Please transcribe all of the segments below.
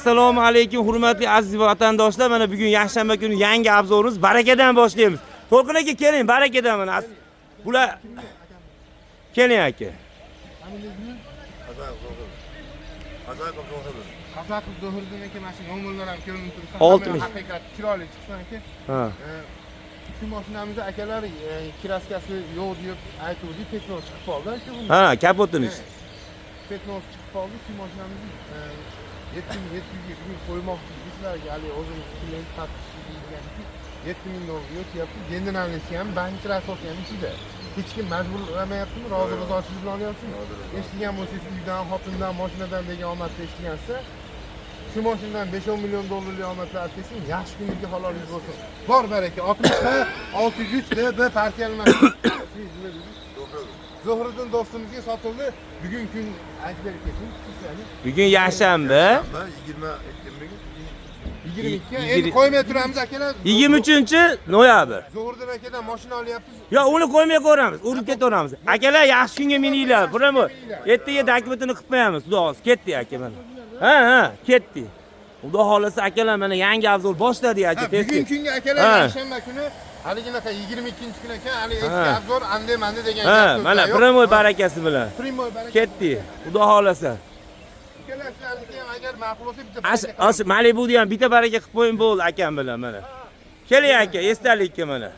Assalomu alaykum, hurmatli aziz vatandoshlar. Mana bugun yakshanba kuni yangi обзор imiz Barakadan boshlaymiz. To'lqin aka, keling, Barakadan mana. Bular keling, aka. Qazaqov Zuhriddin aka, mana shu nomerlar ham ko'rinib turibdi. 60. Haqiqat chiroyli chiqsin, aka. Ha. Shu mashinamizni akalar краска si yo'q deb aytuvdik, пятно chiqib qoldi, aka, buni. Ha, kapotini. Пятно chiqib qoldi. Shu mashinamizni 7700 ga bugun qo'ymoqchi edik sizlarga. Haligi o'zimiz klient подписчик deyilganiki, 7000 dollarga o'tyapti. Генеральный si ham, bank расход i ham ichida. Hech kim majburlamayaptimi? Rozi rizochilik bilan olyapsizmi? Eshitgan bo'lsangiz, uydan, xotindan, mashinadan degan omadni eshitgansiz. Shu mashinadan 5-10 million dollarlik omadlar olib kelsin, yaxshi kuningizga halolingiz bo'lsin. Bor baraka. 60 603 DB partiyali mashina. Nima dedingiz? Zuhriddin do'stimizga sotildi. Bugun kun aytib berib keting, sizlarni. Bugun yakshanba. 22. Endi qo'ymay turamiz, akalar. 23-noyabr. Zuhriddin akadan mashina olyapmiz. Yo, uni qo'ymay ko'ramiz, urib ketaveramiz. Akalar, yaxshi kunga mininglar. Prямо ertaga dokumentini qilib qo'yamiz. Xudo xohlasa, ketdik, aka, mana. Ha, ketdik. Xudo xohlasa, akalar, mana yangi обзор boshladik, aka, Ha, tez. bugun kunga, akalar, yakshanba kuni haliginaqa 22-kun ekan, hali eski обзор ande manda degan gap so'zlar Mana yo'q. прямой barakasi bilan. Прямой baraka. Ketdik. Xudo xohlasa. Akalar, sizlarniki ham agar ma'qul bo'lsa, bitta Ash, baraka. ash Malibuda ham bitta baraka qilib qo'ying, bo'ldi akam bilan mana. Keling, aka, esdalikka mana.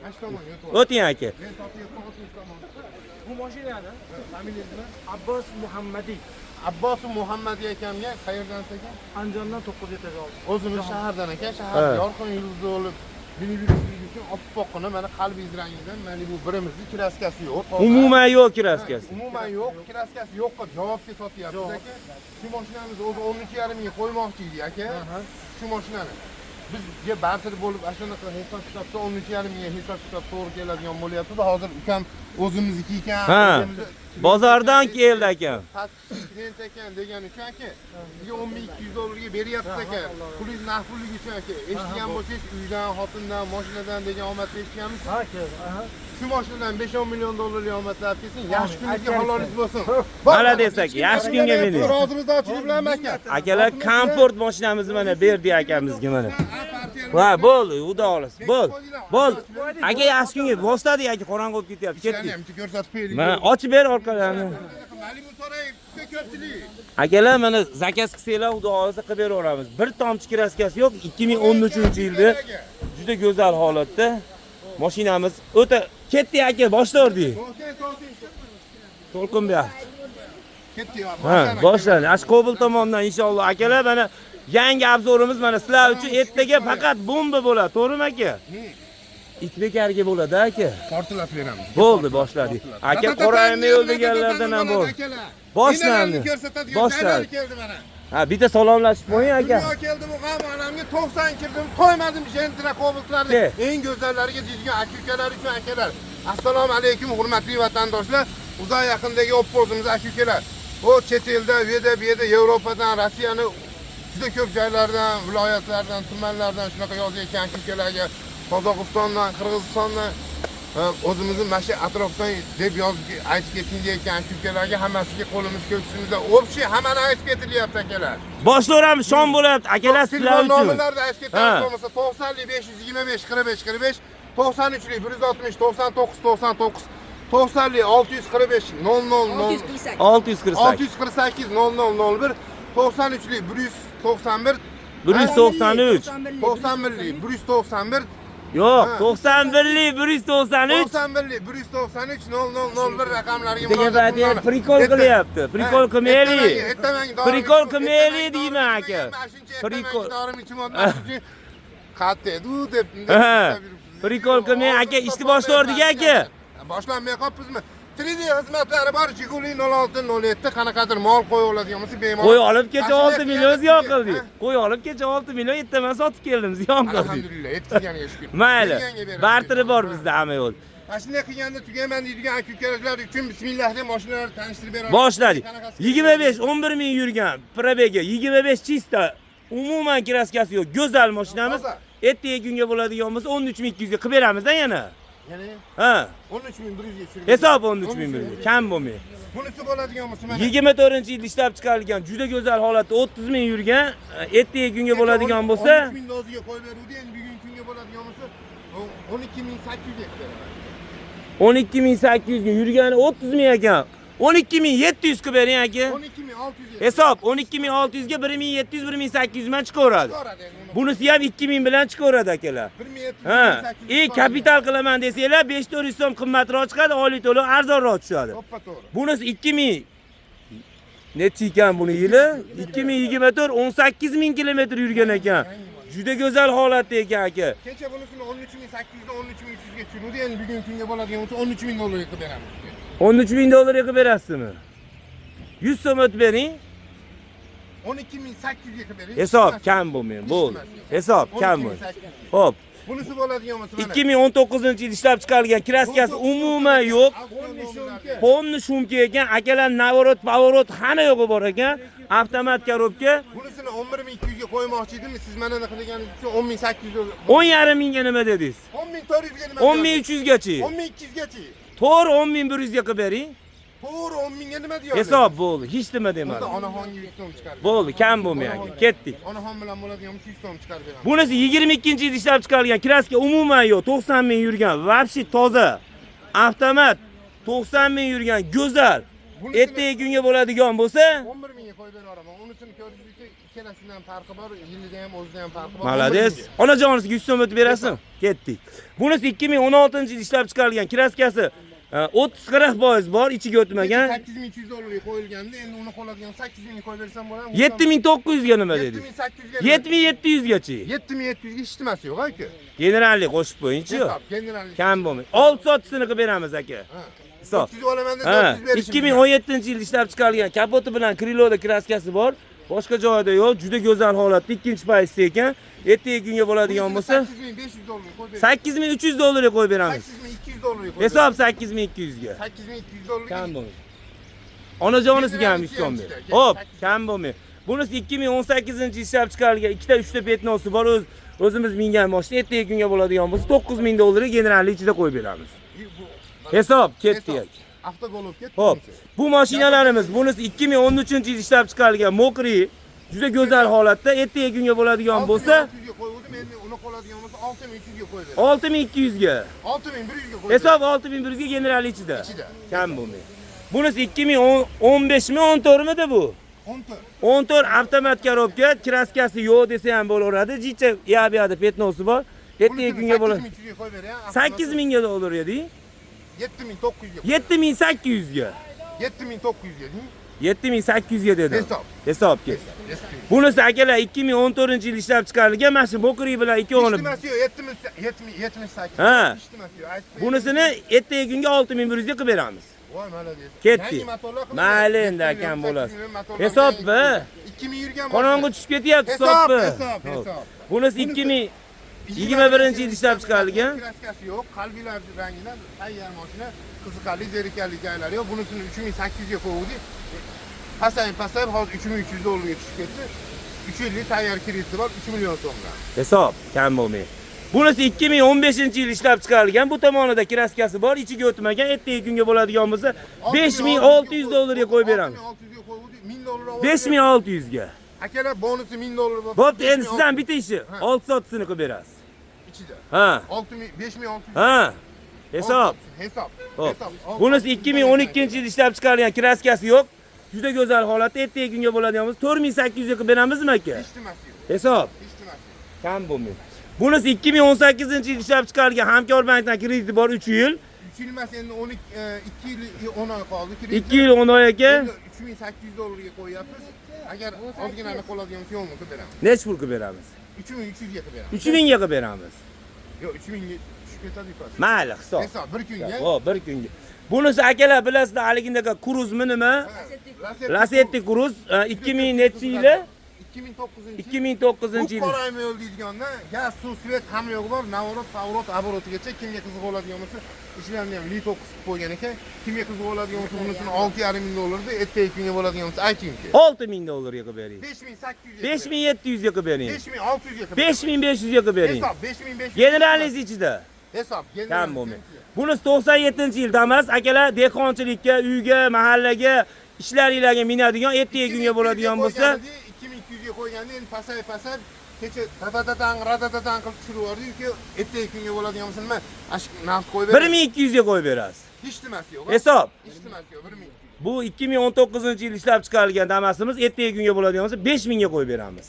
Mana shu tomonga o'tib. O'ting, aka. Men topayapman, o'tmish tomon. Bu mashinani Familiyangiz nima? Abbos Muhammadiy. Abbos Muhammadiy akamga qayerdan ekan? Andijondan 9 etaj oldi. O'zimiz shahardan ekan, shahar yorqin yulduz bo'lib minib yurishlik uchun oppoqqina, mana qalbingiz rangidan Malibu birimizni краска si yo'q, toza. Umuman yo'q краска si. Umuman yo'q, краска si yo'q qilib javobga sotyapmiz, aka. Shu mashinamiz o'zi 13,5 mingga qo'ymoqchi edik, aka. Shu mashinani bizga barter bo'lib, ana shunaqa hisob kitobda 13,5 mingga hisob kitob to'g'ri keladigan bo'lyapti. Hozir ukam o'zimizniki ekan, o'zimizni Bozordan keldi, akam. Klient ekan degani uchun, aka, sizga 10 200 dollarga beryapmiz, aka. Pulingiz naqd pulligi uchun, aka. Eshitgan bo'lsangiz, uydan, xotindan, mashinadan degan omadni eshitganmiz. Ha, keldi. Aha. Shu mashinadan 5-10 million dollarlik omadlar olib kelsin, yaxshi kuningizga halolingiz bo'lsin. Молодец, aka, yaxshi kunga mining. Rozi rizochilik bilan, aka. Akalar, komfort mashinamizni mana berdik akamizga mana. Va bo'ldi, xudo xohlasa. Bo'ldi. Bo'ldi. Aka, yaxshi kunga boshladik, aka, qorong'i bo'lib ketyapti. Ishlarni Ketdik. ham bitta ko'rsatib qo'yaylik. Mana ochib ber orqalarini. Malibu so'rayib, ko'pchilik. Akalar, mana заказ qilsanglar, xudo xohlasa qilib beraveramiz. Bir tomchi краска si yo'q, 2013-yilda juda go'zal holatda mashinamiz. O'ta ketdik, aka, boshlardik. To'xtang, to'xtang. To'lqin bu yoqda. Ketdik. Ha, boshlandi. Ashqobul tomondan inshaalloh, akalar, mana yangi обзор imiz mana sizlar uchun ertaga faqat bomba bo'ladi, to'g'rimi, aka? It bekarga bo'ladi, aka. Tortilab beramiz. Bo'ldi, boshladik. Aka, qorayma yo'l deganlardan ham bo'ldi. Boshlandi. Ko'rsatadigan Boshlandi. joylari keldi mana. Ha, bitta salomlashib qo'ying, aka. Dunyo keldi bu g'am olamga, 90 kirdim, qo'ymadim Gentra Cobaltlarni. Ke. Eng go'zallariga deydigan aka ukalar uchun, akalar. Assalomu alaykum, hurmatli vatandoshlar. Uzoq yaqindagi o'zimiz aka ukalar. O chet elda, u yerda, bu yerda, Yevropadan, Rossiyani juda ko'p joylardan, viloyatlardan, tumanlardan shunaqa yozayotgan aka ukalarga, Qozog'istondan, Qirg'izistondan, o'zimizni mana shu atrofdan deb yozib aytib keting deyotgan aka ukalarga hammasiga qo'limiz ko'ksimizda. Общий hammani aytib ketilyapti, akalar. Boshlayveramiz, shom bo'lyapti. Akalar, sizlar Telefon uchun. nomerlarini aytib ketamiz, bo'lmasa 90lik 525 45 45, 93lik 160 99 99, 90lik 645 00 0 648. 648 00 01, 93lik 191. 193. 91lik 191. Yo'q, 91lik 193. 91lik 193 00 01 raqamlariga Degan murojaat paytda qilinglar. прикол qilyapti. Прикол qilmaylik. Ertamangi Прикол qilmaylik deyman, aka. Прикол. Dorim ichimoqchi. Qatta edi u deb. Ha. Прикол qilmang, aka, ishni boshlardik, aka. Boshlanmay qolibmizmi? 3D xizmatlari bor, Jiguli 06 07, qanaqadir mol qo'yib oladigan bo'lsa, bemalol. Qo'y olib kecha Mana 6 shunday million qilgan ziyon ha? qildik. Qo'y olib kecha 6 million ertaman sotib keldim, ziyon qildik. Alhamdulillah, yetkazganiga shukur. Mayli. Berganga beramiz. Barteri bor bizda hamma yo'l. Mana shunday qilganda tugayman deydigan aka ukalar uchun bismillah deb mashinalarni tanishtirib beramiz. Boshladik. Qanaqasi 25 11 ming yurgan пробег i 25 чисто. Umuman краска si yo'q. Go'zal mashinamiz. Toza. Ertaga kunga bo'ladigan bo'lsa 13 200 ga qilib beramiz yana. Yana Ha. 13 100 ga tushirib. Hisob 13 100. Kam bo'lmaydi. Bunisi bo'ladigan bo'lsa mana. 24-yil ishlab chiqarilgan, juda go'zal holatda 30 ming yurgan, ertaga kunga bo'ladigan bo'lsa, 13 ming doziga qo'yib beruvdi, endi bugungi kunga bo'ladigan bo'lsa 12 800 ga qilib beraman. 12 800 ga yurgani 30 ming ekan. 12 700 qilib bering aka. 12 600 ga. Hisob 12 600 ga 1700 1800 bilan chiqaveradi. Chiqaveradi endi uni. Bunisi ham 2000 bilan chiqaveradi akalar. 1700 Ha, 1800. Kapital qilaman desanglar 5-400 so'm qimmatroq chiqadi, oylik to'lov arzonroq tushadi. To'ppa to'g'ri. Bunisi 2000 nechi ekan buni yili? 2024 18 ming kilometr yurgan ekan. Juda go'zal holatda ekan aka. Kecha bunisini 13 800 dan 13 300 ga tushiruvdi, endi bugungi kunga bo'ladigan bo'lsa 13 ming dollarga qilib beramiz. 13 ming dollarga qilib berasizmi? 100 so'm o'tib bering. 12 800 ga qilib bering. Hisob kam bo'lmaydi. Bo'ldi. Hisob kam bo'lmaydi. Xo'p, Bunisi bo'ladigan bo'lsa mana. 2019-yil ishlab chiqarilgan, kraskasi umuman yo'q. Полный шумка ekan, akalar, наворот, поворот hamma yo'g'i bor ekan. Avtomat korobka. Bunisini 11 200 ga qo'ymoqchi edim, siz mana anaqa deganingiz uchun 10 800 10,5 mingga nima dedingiz? 10 400 ga nima? 10 300 gachi. 10 200 gachi. To'g'ri 10 100 ga qilib bering. To'g'ri 10 mingga nima deyapsiz? Hisob bo'ldi, hech nima Unda demadim. onaxonga 100 so'm chiqarib. Bo'ldi, kam bo'lmaydi aka. Ketdik. Onaxon bilan bo'ladigan 100 so'm chiqarib beramiz. Bunisi 22-yil ishlab chiqarilgan, kraska umuman yo'q, 90 ming yurgan, вообще toza. Avtomat 90 ming yurgan, go'zal. Ertaga kunga bo'ladigan bo'lsa, 11 mingga qo'yib beraveraman. Unisini ko'rdingizki, ikkalasidan farqi bor, yilida ham o'zida ham farqi bor. Молодец. 11 mingga. Onajonisiga 100 so'm o'tib berasizmi? Ketdik. Bunisi 2016-yil ishlab chiqarilgan, kraskasi 30-40% bor, ichiga o'tmagan. 8200 dollarga qo'yilganda, endi uni qoladigan 8000 ga qo'yib bersam bo'ladimi? 7900 ga nima dedingiz? 7800 ga. 7700 gachi. 7700 ga hech nimasi yo'q aka. Generallik qo'shib qo'yingchi. Hisob, generallik. Kam bo'lmaydi. 6 sotisini qilib beramiz aka. Ha. Hisob. 300 olaman desa Ha, 300 berishim. 2017-yil ishlab chiqarilgan, kapoti bilan kriloda kraskasi bor. Boshqa joyida yo'q, juda go'zal holatda ikkinchi pozitsiya ekan. Ertaga kunga bo'ladigan bo'lsa 8500 dollarga qo'yib beramiz. 8300 dollarga qo'yib beramiz. 8200 dollarga qo'yib. Hisob 8200 ga. 8200 dollarga. Kam bo'lmaydi. Onajonisiga ham 100 so'm ber. Hop, kam bo'lmaydi. Bunisi 2018-yil ishlab chiqarilgan, ikkita uchta пятно si bor, o'zimiz mingan mashina. Ertaga kunga bo'ladigan bo'lsa 9000 dollarga generallik ichida qo'yib beramiz. Hisob ketdi aka. Avtogolovka. Hop. Bu mashinalarimiz, bunisi 2013-yil ishlab chiqarilgan мокрый, juda go'zal holatda. Ertaga kunga bo'ladigan bo'lsa 600 ga qo'yuvdim, endi uni qoladigan bo'lsa 6300 ga qo'yib beramiz. 6200 ga. 6100 ga qo'yib. Hisob 6100 ga general ichida. Ichida. Kam bo'lmaydi. Bunisi 2015 mi 14 midi bu? 14. 14 avtomat korobka, kraskasi yo'q desa ham bo'laveradi. Jicha bu yoqda пятно si bor. Ertaga kunga bo'ladi. 8300 ga qo'yib bering. 8000 ga dollar edi. 7900 ga. 7800 ga. 7900 ga deng. 7800 ga dedim. Hisob. Hisob ket. Bunisi akalar 2014-yil ishlab chiqarilgan, mana shu мокрый bilan ikkovini. Hech nimasi yo'q, 78. Ha. Hech nimasi yo'q. Aytib Bunisini ertaga kunga 6100 ga qilib beramiz. Voy, молодец. Ketdik. Yangi motorlar qilib Mayli beradi. endi akam bo'lasiz. Motorlar Hisobmi? 2000 yurgan. Qorong'i tushib ketyapti Hisob, hisobmi? hisob, hisob. Bunisi 2021-yil ishlab chiqarilgan. Kraskasi yo'q, qalbilar rangidan tayyor mashina, qiziqarli, zerikarli joylari yo'q. Bunisini 3800 ga qo'ydik. Pasayib, pasayib hozir 3300 dollarga tushib ketdi. 3 yillik tayyor krediti bor, 3 million so'mdan. Hisob kam bo'lmaydi. Bunisi 2015-yil ishlab chiqarilgan. Bu tomonida kraskasi bor, ichiga o'tmagan. Ertaga kunga bo'ladigan bo'lsa 5600 dollarga qo'yib beramiz. 6600 ga qo'ydik, 1000 dollar olib. 5600 ga. Akalar bonusi 1000 dollar bo'lib. Bo'pti, endi siz ham bitta ishi 6 sotisini qilib berasiz. Ichida. Ha. 6000 5600. Ha. Hisob. Hisob. Hop. Hisob. Bunisi 2012-yil ishlab chiqarilgan, kraskasi yo'q. Juda go'zal holatda ertaga kunga bo'ladigan bo'lsa 4800 ga qilib beramizmi aka? Hech nimasi yo'q. Hisob. Hech nimasi yo'q. Kam bo'lmaydi. Bunisi 2018-yil ishlab chiqarilgan, Hamkor bankdan krediti bor 3 yil. 3 yil emas, endi 12 2 yil 10 oy qoldi kredit. 2 yil 10 oy aka. Endi 3800 dollarga qo'yyapmiz. Agar ozgina qoladigan bo'lsa, yo'qmi qilib beramiz. Nechi pul qilib beramiz? 3300 ga qilib beramiz. 3000 ga qilib beramiz. Yo'q, 3000 ga tushib ketadi past. Mayli, hisob. Hisob bir kunga. Hop, bir kunga. Bunisi akalar bilasizlar, haligindaqa Cruzmi nima? Lasetti Cruz 2000 nechi yili? 2009-yil. 2009-yil. Bu qorayma yo'l deydiganda gaz, suv, svet hamma yo'g'i bor. Наворот, поворот, оборот igacha kimga qiziq bo'ladigan bo'lsa, ishlarini ham Li 9 qilib qo'ygan ekan. Kimga qiziq bo'ladigan bo'lsa, bunisini 6,5 ming dollarda ertaga kunga bo'ladigan bo'lsa, aytingki. 6000 dollarga qilib bering. 5800 ga. 5700 ga qilib bering. 5600 ga qilib. 5500 ga qilib bering. Hisob 5500. Generalingiz ichida. Hisob. Kam bo'lmaydi. Bunisi 97-yil Damas, akalar, dehqonchilikka, uyga, mahallaga, ishlaringlarga minadigan, ertaga kunga bo'ladigan bo'lsa, 2200 ga qo'yganda endi pasay pasay kecha tatatatan ratatatan qilib tushirib yubordik. Uka, ertaga kunga bo'ladigan bo'lsa nima? Ash naqd qo'yib beramiz. 1200 ga qo'yib berasiz. Hech nimasi yo'q. Hisob. Hech nimasi yo'q, 1200. Bu 2019-yil ishlab chiqarilgan Damasimiz ertaga kunga bo'ladigan bo'lsa 5000 ga qo'yib beramiz.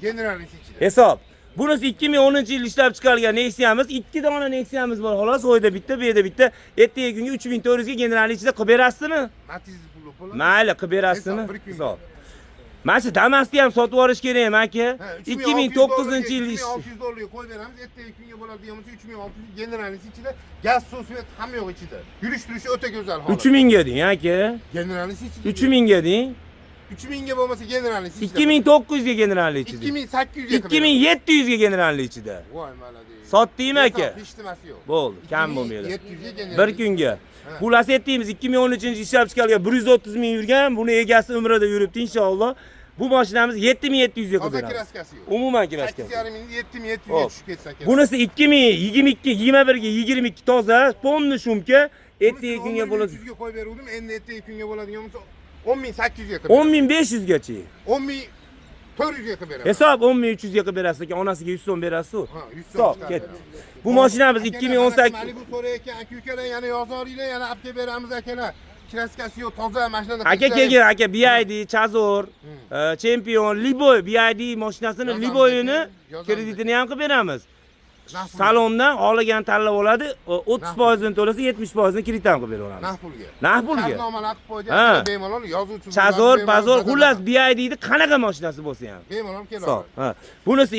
Generalisi ichida. Hisob. Bunisi 2010-yil ishlab chiqarilgan Nexia'miz, 2 dona Nexia'miz bor xolos, u yerda bitta, bu yerda bitta. Ertaga kunga 3400 ga general ichida qilib berasizmi? Matiz puli bo'ladi. Mayli, qilib berasizmi? Hisob, bir kun. Hisob. Mana shu Damasni ham sotib yuborish kerakmi aka? 2009-yil ish. 3600 dollarga qo'yib beramiz. Ertaga kunga bo'ladigan bo'lsa 3600 generalisi ichida gaz, suv, svet hamma yo'q ichida. Yurish turishi o'ta go'zal holat. 3000 ga deng aka. Generalisi ichida. 3000 ga deng. 3000 ga bo'lmasa generalisi ichida. 2900 ga general ichida. 2800 ga qilib beramiz. 2700 ga general ichida. Voy malades. Sotdingmi aka? Hech nimasi yo'q. Bo'ldi, kam bo'lmaydi. 2700 ga general. Bir kunga. Bu Lacetti'miz 2013 ishlab chiqarilgan 130 ming yurgan, buni egasi umrida yuribdi inshaalloh. Bu mashinamiz 7700 ga qilib Toza beramiz. kraskasi yo'q. Umuman kraskasi. 8,5 ming 7700 ga Hop. tushib ketsa aka. Bunisi 2022 21 ga 22 toza, pomni shumka, ertaga kunga bo'ladi. 300 ga qo'yib beruvdim, endi ertaga kunga bo'ladigan bo'lsa 10800 ga qilib. 10500 gacha. 10400 ga qilib beraman. Hisob 10300 ga qilib berasiz ekan, onasiga 100 so'm berasiz-ku. Ha, 100 so'm Hisob chiqarib ketdi. beramiz. Bu mashinamiz Akalar, 2018 mana bu so'rayotgan aka ukalar yana yozoringlar, yana olib kelib beramiz akalar. Kraskasi yo'q, toza mashinada. Aka kelgin, aka BYD, Chazor, Champion, Liboy, BYD mashinasini Yozamiz, Liboyini yozamiz. kreditini ham qilib beramiz. Naqd pulga. Salondan xohlagan tanlab oladi, 30% to'lasa 70% kredit ham qilib beraveramiz. Naqd pulga. Naqd pulga. Shartnomalar qilib qo'ydi, Ha. akalar bemalol yozuvchi. Chazor, Pazor, xullas BYDni qanaqa mashinasi bo'lsa ham. Bemalol Hisob. keladi. Ha. Bunisi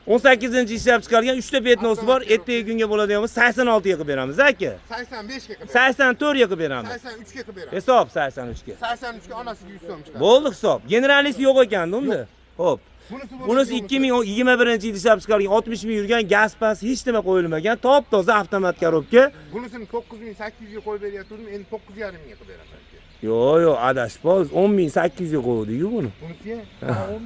2018 ishlab chiqargan 3 ta petnosi bor, ertaga kunga bo'ladigan bo'lsa 86 ga qilib beramiz aka. 85 ga qilib. 84 ga qilib beramiz. 83 ga qilib beramiz. Hisob 83 ga. 83 ga onasiga 100 so'm chiqadi. Bo'ldi hisob. Generalisi yo'q ekanda unda. Xo'p. Bunisi Bunisi 2021 yil ishlab chiqarilgan 60 ming yurgan gaz pas hech nima qo'yilmagan, top toza avtomat korobka. Bunisini 9800 ga qo'yib beryaptim, endi 9,5 ga qilib beraman aka. Yo'q, yo'q, adashib qoldi. 10800 ga qo'ydik-ku buni. Bunisiga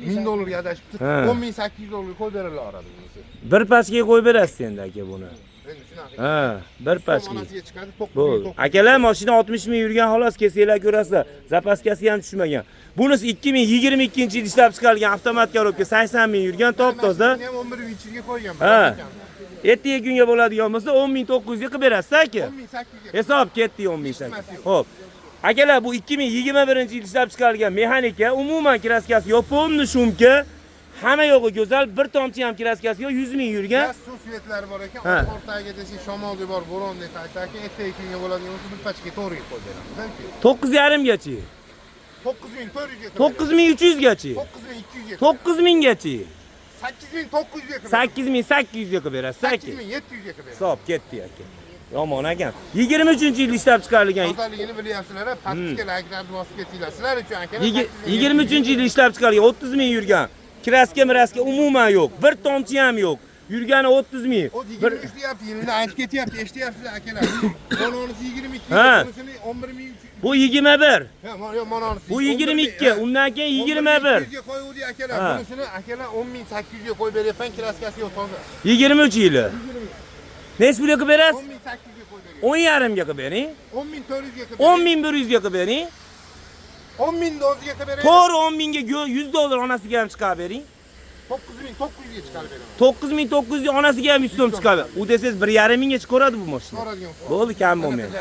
1000 dollarga adashibdi. Ha. 10800 dollarga qo'yib beraveradi bunisi. Bir pachkaga qo'yib berasiz endi aka buni. Endi shunaqa. Ha, bir pachka. Onasiga chiqadi Bo'ldi. 9900. Akalar, mashina 60 ming yurgan xolos, kelsanglar ko'rasizlar. Zapaskasi ham tushmagan. Bunisi 2022 yil ishlab chiqarilgan avtomat korobka 80 ming yurgan, top toza. Mashinani ham 11300 ga qo'yganman. Ha. Ertaga kunga bo'ladigan bo'lsa 10900 ga qilib berasiz aka. 10800 ga. Hisob ketdi 10800. Xo'p. Akalar, bu 2021 yil ishlab chiqarilgan mexanika, umuman kraskasi yo'q, pomni shumka, hamma yo'g'i go'zal, bir tomchi ham kraskasi yo'q, 100 ming yurgan. Gaz suv svetlari bor ekan. Ha. O'rtaga desak shamolda bor, bo'rondek qayta aka, ertaga kunga bo'ladigan bo'lsa bir pachka to'g'riga qo'yib beramiz. Aka. 9,5 gacha. 9400 ga. 9300 gacha. 9200 ga. 9000 gacha. 8900 ga. 8800 ga qilib berasiz aka. 8700 ga qilib beramiz. Hisob ketdi aka. Yomon ekan. 23-yil ishlab chiqarilgan Tozaligini bilyapsizlar, podpiska layklarni bosib ketinglar. Sizlar uchun akalar. 23-yil ishlab chiqarilgan 30 ming yurgan. Kraska miraska umuman yo'q. Bir tomchi ham yo'q. Yurgani 30 ming. O Bir 23 deyapti, yilini aytib ketyapti, eshityapsizlar akalar. Mononisi 22, Ha. bunisini 11300. Bu 21. Ha, yo'q, mononisi. Bu 22, undan keyin 21. 11200 ga qo'yuvdik akalar. Ha. Bunisini akalar 10800 ga qo'yib beryapman, kraskasi yo'q toza. 23 yili. Nechi pulga qilib berasiz? 10800 ga qo'yib beryapman. 10,5 ga qilib bering. 10400 ga qilib bering. 10100 ga qilib bering. 10000 doziga qilib bering. To'g'ri 10000 ga 100 dollar onasiga ham chiqarib bering. 9900 ga chiqarib beraman. 9900 ga onasiga ham 100 so'm chiqarib. U desangiz 1,5 mingga chiqaradi bu mashina. So'radigan. Bo'ldi, kam bo'lmaydi.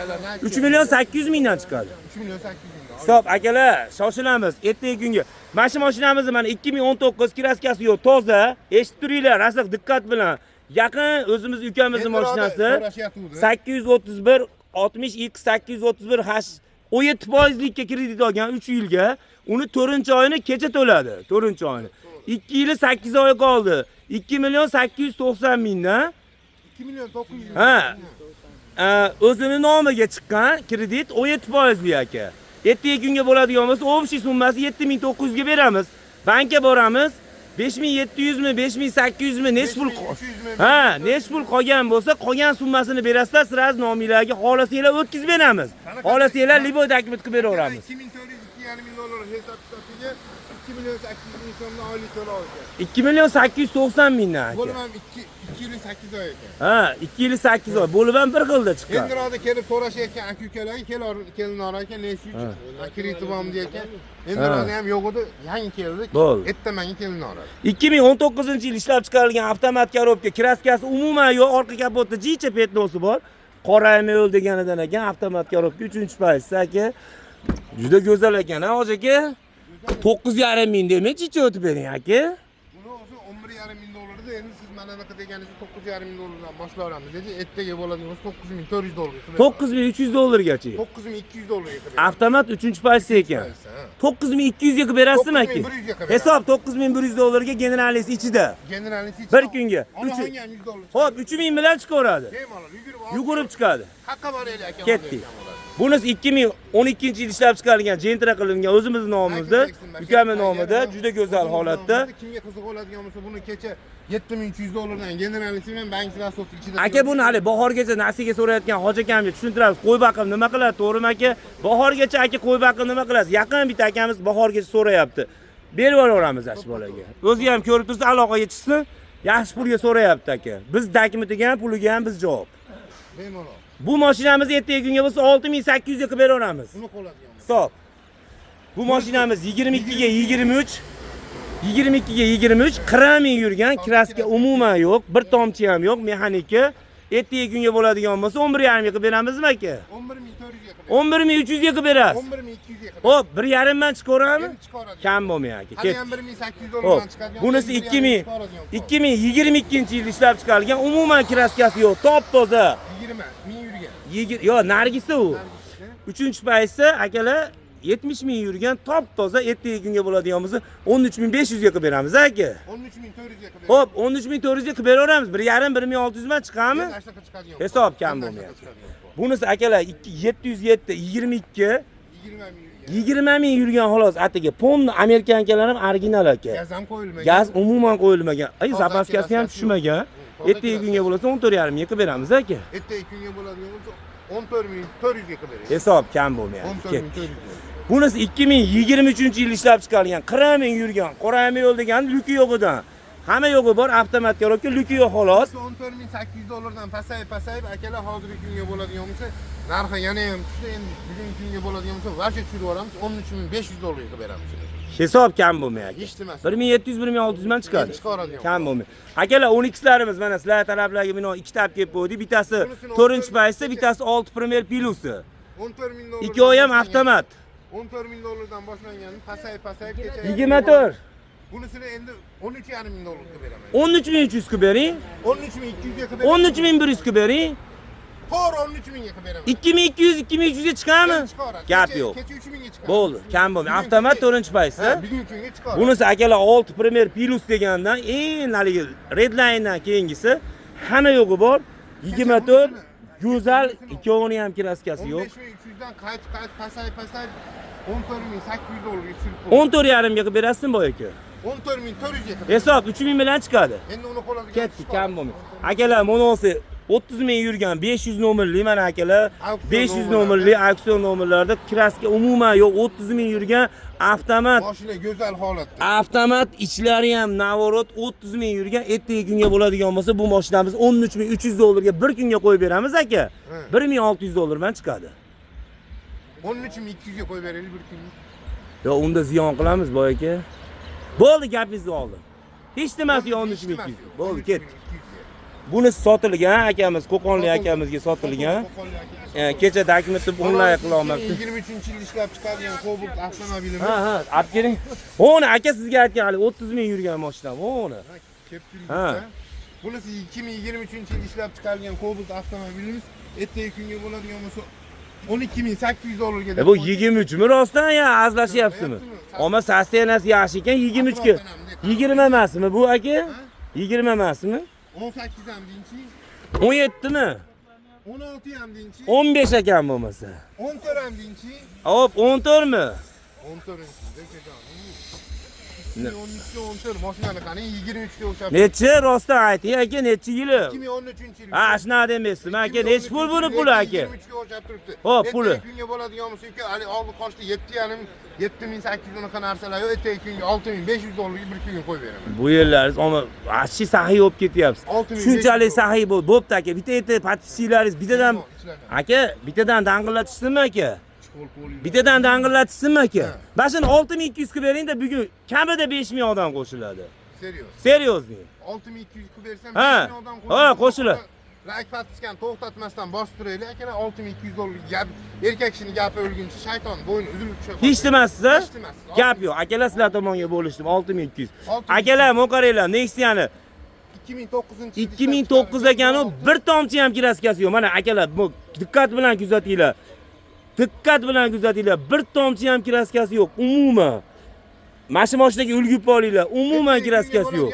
3 million 800 mingdan chiqadi. 3 million 800 ming. Hisob akalar, shoshilamiz. Ertaga kunga. Mana shu mashinamizni mana 2019 kraskasi yo'q, toza. Eshitib turinglar, rosa diqqat bilan. Yaqin o'zimiz ukamizni mashinasi. So'rashyapti. 831 60 X 831 H 17%likka kredit olgan 3 yilga. Uni 4-oyini kecha to'ladi. 4-oyini. 2 yili 8 oy qoldi. 2 million 890 mingdan 2 million 900 ming. Ha. O'zini nomiga chiqqan kredit 17%li aka. Ertaga kunga bo'ladigan bo'lsa, общий summasi 7900 ga beramiz. Bankka boramiz. 5700 mi, 5800 mi, nech pul 5300 mi? Ha, nech pul qolgan bo'lsa, qolgan summasini berasizlar, sraz nominglarga xohlasanglar o'tkazib beramiz. Xohlasanglar liboy dokument qilib beraveramiz. 2400 2,5 ming dollar hisob kitobiga 2 million 800 ming so'mdan oylik to'lov ekan. 2 million 890 mingdan aka. Bo'lib ham 2 yil 8 oy ekan. Ha, 2 yil 8 oy. Bo'lib ham bir xilda chiqqan. Endiroqda kelib so'rashayotgan aka ukalarga kelinor aka nesi uchun krediti bormi deyotgan. Endiroqda ham yo'q edi, yangi keldi. Bo'ldi. Erta menga kelinor. 2019-yil ishlab chiqarilgan avtomat korobka, kraskasi umuman yo'q, orqa kapotda jicha petnosi bor. Qorayma yo'l deganidan ekan avtomat korobka 3-paytda aka. Juda go'zal ekan, ha, hoji aka? 9,5 ming demay jicha o'tib bering aka. Buni o'zi 11,5 ming dollarda, endi siz mana anaqa deganingizni 9,5 ming dollardan boshlayveramiz dedi. Ertaga bo'ladigan bo'lsa 9400 dollarga qilib. 9300 dollargacha. 9200 dollarga qilib. Avtomat 3-paytda ekan. 9200 ga qilib berasizmi aka? 9100 ga qilib beramiz. Hisob 9100 dollarga generalisi ichida. Generalisi Bir kunga. Onaxonga ham 100 dollar. Xo'p, 3000 bilan chiqaveradi. Bemalol yugurib Yugurib chiqadi. Haqqa boraylik aka. Ketdik. Bunisi 2012-yil ishlab chiqarilgan, Gentra qilingan o'zimiz nomimizda, ukamning nomida, juda go'zal holatda. Kimga qiziq bo'ladigan bo'lsa, buni kecha 7300 dollardan generalisi bilan bank rasoti ichida. Aka buni hali bahorgacha nasiga so'rayotgan hoji akamga tushuntiramiz. Qo'y baqib nima qiladi, to'g'rimi aka? Bahorgacha aka qo'y baqib nima qilasiz? Yaqin bitta akamiz bahorgacha so'rayapti. Berib yuboramiz shu bolaga. O'zi ham ko'rib tursa aloqaga chiqsin. Yaxshi pulga so'rayapti aka. Biz dokumentiga ham, puliga ham biz javob. Bemalol. Bu mashinamiz ertaga kunga bo'lsa 6800 ga qilib beraveramiz. Buni qo'ladigan. Hisob. Bu mashinamiz 22 ga 23 22 ga 23 40 ming yurgan, kraska umuman yo'q, bir tomchi ham yo'q, mexanika. Ertaga kunga bo'ladigan bo'lsa 11,5 ga qilib beramizmi aka? 11400 ga qilib. 11300 ga qilib berasiz. 11200 ga qilib. Xo'p, 1,5 man chiqaverammi? Endi chiqaradi. Kam bo'lmay aka. Hali Ket. ham 1800 Xo'p, dollardan chiqadigan. bunisi 2022-yil ishlab chiqarilgan, umuman kraskasi yo'q, top-toza. 20 ming yurgan. Yo'q, nargisi u. 3-paytda akalar 70 ming yurgan, top-toza ertaga kunga bo'ladigan bo'lsa 13500 ga qilib beramiz aka. 13400 ga qilib. Xo'p, 13400 ga qilib beraveramiz. 1.5 1600 man chiqadimi? Chiqadigan. Hisob kam bo'lmayapti. Bunisi akalar 707 22 20 ming yurgan. 20 ming yurgan xolos atiga. Pomni amerikankalar ham original aka. Gaz ham qo'yilmagan. Gaz umuman qo'yilmagan. Ay, Toza zapaskasi ham kraskasi tushmagan. yo'q. Ertaga kunga bo'lsa 14.5 ga qilib beramiz aka. Ertaga kunga bo'ladigan bo'lsa 14400 ga qilib beramiz. Hisob kam bo'lmayapti. Ketdik. 14400. Bunisi 2023-yil ishlab chiqarilgan, 40 ming yurgan, qorayma yo'l degan lyuki yo'g'idan. Hamma yo'g'i bor, avtomat korobka, lyuki yo'q xolos. 14800 dollardan pasayib pasayib akalar hozirgi kunga bo'ladigan bo'lsa narxi yana ham tushdi. Endi bugungi kunga bo'ladigan bo'lsa вообще tushirib yuboramiz 13500 dollarga qilib beramiz. Hisob kam bo'lmayapti. Hech nimasi. 1700 1600 man chiqadi. Endi chiqaradigan. Kam bo'lmaydi. Akalar 12larimiz mana sizlar talablarga binoan ikkita olib kelib qo'ydik. Bittasi Bunisini 4-paytda, bittasi 6 Premier Plusi. 14 ming dollardan. Ikkovi ham avtomat. 14 ming dollardan boshlangan, pasayib pasayib kecha 24. Bunisini endi 13,5 ming dollarga qilib beraman. 13300 qilib bering. 13200 ga qilib beraman. 13100 qilib bering. To'g'ri 13000 ga qilib beraman. 2200 2300 ga chiqadimi? Endi chiqaradi. Gap Kecha- yo'q. Kecha 3000 ga chiqaradi. Bo'ldi, kam bo'lmaydi. Avtomat 4-paytda. Ha, bugungi kunga chiqaradi. Bunisi akalar 6 Premier Plus degandan eng haligi Redline'dan keyingisi hamma yo'g'i bor. 24 go'zal, ikkovini ham kraskasi yo'q. 15300 dan qaytib qaytib pasayib pasayib 14800 dollarga tushirib qo'ydi. 14,5 ga qilib berasizmi boy aka? 14400 ga qilib. Hisob 3000 bilan chiqadi. Endi uni qo'ladigan Ketdi, kam bo'lmaydi. Akalar, monosi 30 ming yurgan 500 nomerli mana akalar Auksion 500 nomerlarda. nomerli auksion nomerlarda kraska umuman yo'q 30 ming yurgan avtomat Mashina go'zal holatda. avtomat ichlari ham navorot 30 ming yurgan ertaga kunga bo'ladigan bo'lsa bu mashinamiz 13300 dollarga bir kunga qo'yib beramiz aka. 1600 dollar bilan chiqadi. 13200 ga qo'yib beraylik bir kunga. Yo unda ziyon qilamiz boy aka. Bo'ldi gapingizni oldim. Hech nimasi yo'q 13200. Bo'ldi ketdi. Bunisi sotilgan akamiz, Qo'qonlik akamizga sotilgan. Kecha dokumentni onlayn qila olmabdi. 2023-yil ishlab chiqargan Cobalt avtomobilimiz. Ha, ha, olib keling. Uni aka sizga aytgan hali 30 ming yurgan mashina, uni. Ha, kelib Ha. turibdi. Bunisi 2023-yil ishlab chiqarilgan Cobalt avtomobilimiz ertaga kunga bo'ladigan bo'lsa 12800 dollarga. E bu 23 mi rostdan ya azlashyapsizmi? Ammo sostenasi yaxshi ekan 23 ga. 20 emasmi bu aka? 20 emasmi? 18 ham deyinchi, 17 mi? 16 ham deyinchi, 15 ekan bo'lmasa. 14 ham deyinchi. Hop, 14 mi? 14 inchi. 2013 14 mashinani qarang, 23 ga o'xshab. Nechi rostdan ayting aka, nechi yili? 2013-yil. Ha, shunaqa demaysiz. Aka, nechi pul buni puli aka? 23 ga o'xshab turibdi. Hop, puli. Ertagi kunga bo'ladigan bo'lsa uka, hali oldi qochdi 7,5 7800 unaqa narsalar yo'q. Ertagi kunga 6500 dollarga bir kunga qo'yib beraman. Bu yerlaringiz omma вообще saxiy bo'lib ketyapsiz. 6500 Shunchalik saxiy bo'lib, bo'pti aka. Bitta yerda подписчик laringiz bitadan aka, bitadan dang'illatishsinmi aka? Bitadan dang'illatishsinmi aka? Mana shuni 6200 qilib bering-da, bugun kamida 5000 odam qo'shiladi. Серьёз. Серьезный. 6200 qilib bersam Ha. 5000 odam Ha, qo'shiladi. Like подписка ni to'xtatmasdan bosib turaylik akalar, 6200 dollar gap, erkak kishini gapi o'lguncha shayton bo'yni uzilib tushadi. Hech demasiz, a? Hech demasiz. Gap yo'q. Akalar, sizlar tomonga bo'lishdim 6200. 6200. Akalar, mana qaranglar, Nexia'ni 2009 2009 ekan u, bir tomchi ham краска si yo'q. Mana akalar, bu diqqat bilan kuzatinglar. Diqqat bilan kuzatinglar. Bir tomchi ham краска si yo'q umuman. Mana shu mashinaga ulgurib olinglar. Umuman краска si yo'q.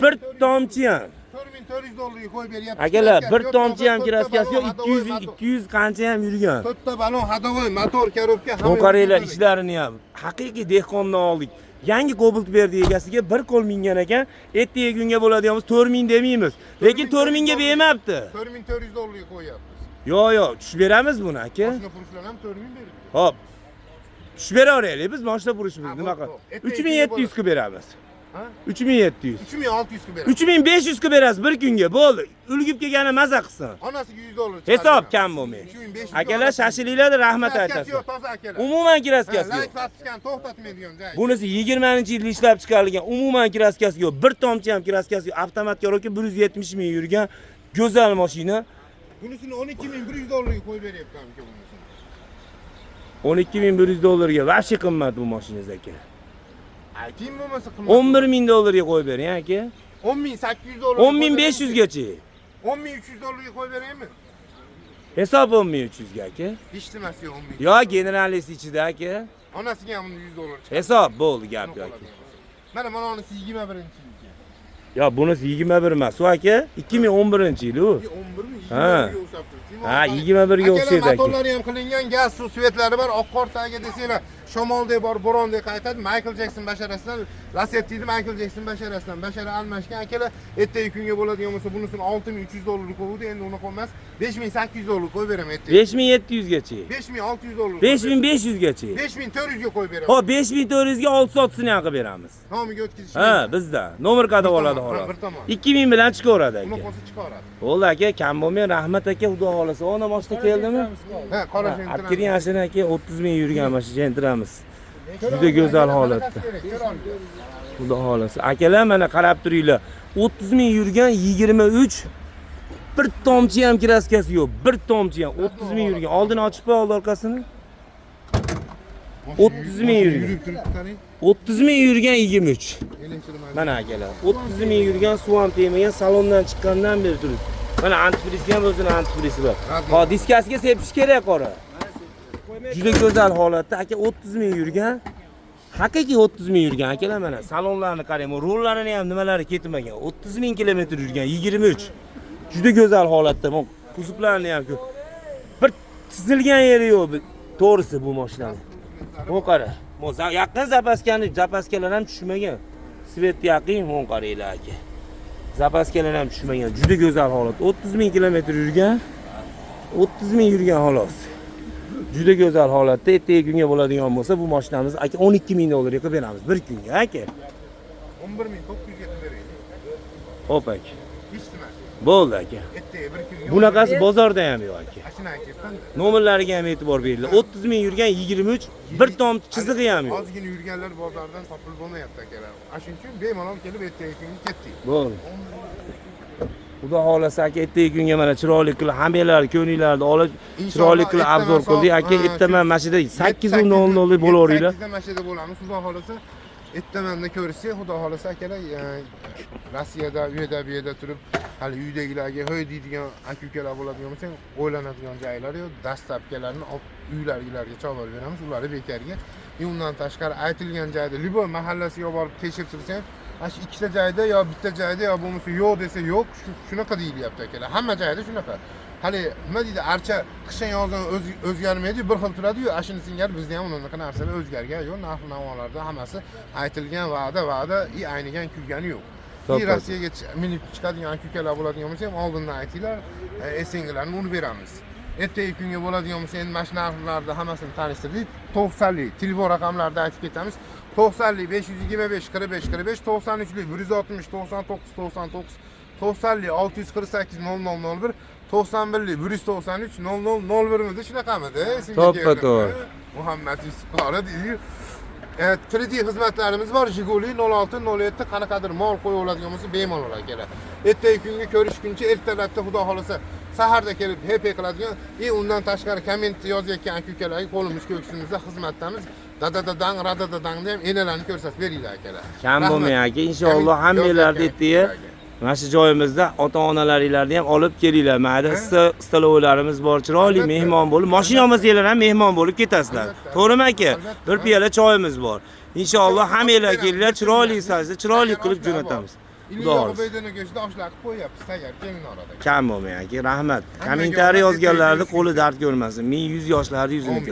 Bir tomchi ham. 4400 dollarga qo'yib beryapmiz. Akalar, bir tomchi ham краска si yo'q. 200 200 qancha ham yurgan. To'rtta balon ходовой, motor, коробка. Bu qaranglar ishlarini ham. Haqiqiy dehqondan oldik. Yangi Cobalt berdi egasiga, bir qo'l mingan ekan. Ertaga kunga bo'ladigan bo'lsa 4000 demaymiz. Lekin 4000 ga bermabdi. 4400 dollarga qo'yyapmiz. Yo'q, yo'q, tushib beramiz buni aka. Mashina furushlar ham 4000 beribdi. Hop. Tushib beraveraylik biz mashina burishimiz Ha, nima bo'p, qil? bo'p. 3700 qilib beramiz. Ha? 3700. 3600 qilib beramiz. 3500 qilib berasiz bir kunga, bo'ldi. Ulgib kelgani maza qilsin. Onasiga 100 dollar chiqarib Hisob beramiz. kam bo'lmaydi. 3500 Akalar, shashilinglar, rahmat Краска si aytasiz. yo'q, toza akalar. Umuman краска si Like yo'q. подписка ni to'xtatmaydigan joy. Bunisi 20-yilda ishlab chiqarilgan, umuman краска si yo'q. Bir tomchi ham краска si yo'q. Avtomat коробка 170 ming yurgan go'zal mashina. Bunisini 12100 dollarga qo'yib beryapman aka bunisini. 12100 dollarga вообще qimmat bu mashinangiz aka. Ayting bo'lmasa qimmat. 11000 dollarga qo'yib bering aka. 10800 dollar. 10500 gacha. 10300 dollarga qo'yib beraymi? Hisob 10300 ga aka. Hech nimasi yo'q 10000. Yo, generalisi ichida aka. Onasiga ham 100 dollar chiqadi. Hisob bo'ldi, gap yo'q aka. Mana mana unisi 21-yilgi. Yo, bunisi 21 emas, u aka 2011-yil u. 11 mi? Ha. 21 ga o'xshab turibdi. Ha, 21 ga o'xshaydi aka. Motorlari ham qilingan, gaz, suv, свет lari bor, oq qor tagiga desanglar, shamoldek bor, bo'rondek qaytadi. Michael Jackson basharasidan, Lacetti Michael Jackson basharasidan bashara almashgan akalar, ertagi kunga bo'ladigan bo'lsa, bunisini 6300 dollar qo'yuvdi, endi unaqa emas, 5800 dollar qo'yib beraman ertaga. 5700 gacha. 5600 dollar. 5500 gacha. 5400 ga qo'yib beraman. Hop, 5400 ga 6 sotsini ham qilib beramiz. Nomiga o'tkazish. Ha, bizda. Nomer kada Bir oladi tomon, xolos. bir tomon. 2000 bilan chiqaveradi Uni aka. qolsa chiqaradi. Bo'ldi aka, kam bo'lmang, rahmat aka, xudo xolasa. Ona mashina keldimi? Ha, qora Olib kiring ashuni aka, 30 ming yurgan mashina entiramiz. Juda go'zal holatda. Xudo xolasa. Akalar, mana qarab turinglar. 30 ming yurgan 23, bir tomchi ham краска si yo'q. Bir tomchi ham 30 ming yurgan. Oldini ochib qo'y, oldi orqasini. 30 ming yurgan. Yurib turibdi, qarang. 30 ming yurgan 23. Elektr Mana akalar, 30 ming yurgan, suv ham tegmagan, salondan chiqqandan beri turibdi. Mana антифриз i ham, o'zini антифриз i bor. Ha, diskasiga sepish kerak qora. Juda go'zal holatda aka, 30 ming yurgan. Haqiqiy 30 ming yurgan akalar, mana salonlarni qarang, bu rullarini ham nimalari ketmagan. 30 ming kilometr yurgan 23. Juda go'zal holatda. Bu kuzovlarni ham ko'r. Bir chizilgan yeri yo'q to'g'risi bu mashinani. Bu qara. Bu yaqin запаска ni, запаска lar ham tushmagan. Свет yaqin, bu qaranglar aka. Запаска lar ham tushmagan. Juda go'zal holat. 30 ming kilometr yurgan. 30 ming yurgan xolos. Juda go'zal holatda. Ertaga kunga bo'ladigan bo'lsa, bu mashinamizni aka 12 ming dollarga qilib beramiz bir kunga aka. 11900 ga qilib beraylik. Hop aka. Hech nimasi. Bo'ldi aka. Ertaga bir kunga. Bunaqasi bozorda ham yo'q aka. Ashuni aytyapman. Nomerlariga ham e'tibor beringlar. 30 ming yurgan 23, bir tomchi chizig'i ham yo'q. Ozgina yurganlar bozordan topilib bo'lmayapti akalar. Ana shuning uchun bemalol kelib ertaga kunga ketdik. Bo'ldi. Xudo xohlasa aka, ertaga kunga mana chiroyli qilib hammanglar ko'nglinglarni olib, chiroyli qilib обзор qildik aka. Ertaman mana shu yerda 8:00 da bo'laveringlar. 8da mana shu yerda bo'lamiz. Xudo xohlasa ertamanda ko'rishsak, xudo xohlasa akalar, Rossiyada, u yerda, bu yerda turib, hali uydagilarga hoy deydigan aka ukalar bo'ladigan bo'lsa, o'ylanadigan joylari yo'q. Доставка larni olib uylariga chopib beramiz, ularni bekorga. И undan tashqari aytilgan joyda, любой mahallasiga borib tekshirtirsa ham Ana shu ikkita joyda yo bitta joyda yo bo'lmasa yo'q desa yo'q, shunaqa deyilyapti akalar. Hamma joyda shunaqa. Hali nima deydi, archa qishdan yozdan o'zgarmaydi, bir xil turadi-yu, ana shuni singari bizda ham unaqa narsalar o'zgargan yo'q. Narx navolarda hammasi aytilgan va'da va'da i aynigan kulgani yo'q. To'ppa. I Rossiyaga minib chiqadigan aka-ukalar bo'ladigan bo'lsa ham oldindan aytinglar, SNGlarni urib beramiz. Ertagi kunga bo'ladigan bo'lsa endi mana shu narxlarni hammasini tanishtirdik. 90lik telefon raqamlarini aytib ketamiz. 90lik 525 45 45, 93lik 160 99 99, 90lik 648 0001, 91lik 193 0001 midi, shunaqamidi? Esimga To'ppa keldi. to'g'ri. Muhammad Yusuf qori deydi. Evet, kredit xizmatlarimiz bor. Jiguli 06 07 qanaqadir mol qo'yib oladigan bo'lsa bemalol akalar. Ertagi kunga ko'rishguncha ertalabda xudo xolasa saharda kelib HP qiladigan и undan tashqari komment yozayotgan aka-ukalarga qo'limiz ko'ksimizda xizmatdamiz. Dadadadang, radadadangni ham enalarni ko'rsatib beringlar akalar. Kam Rahmat. bo'lmang aka, inshaalloh Komment hammanglarni yozayotgan ertaga aka-ukalarga. mana shu joyimizda ota-onalaringlarni ham olib kelinglar. Mayda Ha? issiq stolovlarimiz bor, chiroyli Albatta. mehmon bo'lib, mashina olmasanglar ham mehmon bo'lib ketasizlar. Albatta. To'g'rimi aka? Albatta. Bir piyola choyimiz bor. Inshaalloh hammanglar Beramiz. kelinglar, chiroyli sajda, chiroyli qilib Oshlar bor. jo'natamiz. Xudo Ilohi xohlasa. Ubaydini go'shtida oshlar qilib qo'yyapmiz, tayyor kelin orada. Kam bo'lmang aka, rahmat. Hammaga Kommentariy omad, yozganlarni ertaga qo'li dard ko'rmasin. 1100 yoshlarni yuzini Amin.